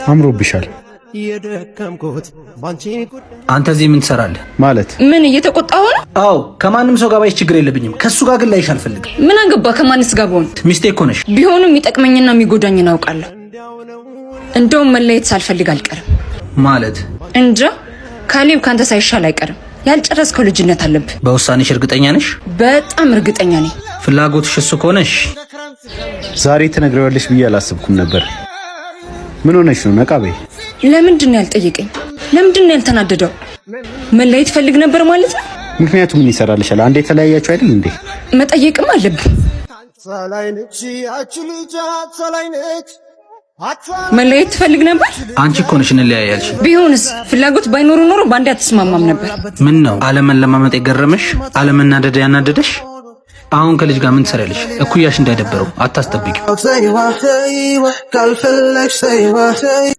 አምሮብሻል። አንተ እዚህ ምን ትሰራለህ? ማለት? ምን እየተቆጣ ሆነ? አዎ፣ ከማንም ሰው ጋር ባይሽ ችግር የለብኝም። ከእሱ ጋር ግን ላይሽ አልፈልግም። ምን አገባ ከማንስ ጋር ብሆን? ሚስቴ እኮ ነሽ። ቢሆንም የሚጠቅመኝና የሚጎዳኝን አውቃለሁ። እንደውም መለየት ሳልፈልግ አልቀርም። ማለት? እንጃ፣ ካሌብ ካንተ ሳይሻል አይቀርም። ያልጨረስከው ልጅነት አለብህ። በውሳኔሽ እርግጠኛ ነሽ? በጣም እርግጠኛ ነኝ። ፍላጎትሽ እሱ ከሆነሽ ዛሬ ትነግሪዋለሽ ብዬ አላሰብኩም ነበር። ምን ሆነሽ ነው? ነቃ በይ። ለምንድን ነው ያልጠየቀኝ? ለምንድን ነው ያልተናደደው? መለየት ፈልግ ነበር ማለት ነው? ምክንያቱም ምን ይሰራልሻል? አንዴ የተለያያችሁ አይደል እንዴ? መጠየቅም አለብህ። መለየት ትፈልግ ነበር? አንቺ እኮ ነሽ እንለያያልሽ። ቢሆንስ፣ ፍላጎት ባይኖሩ ኖሮ በአንዴ አትስማማም ነበር። ምን ነው አለመለማመጥ የገረመሽ? አለመናደድ ያናደደሽ? አሁን ከልጅ ጋር ምን ትሰሪያለሽ? እኩያሽ እንዳይደበረው አታስጠብቂው።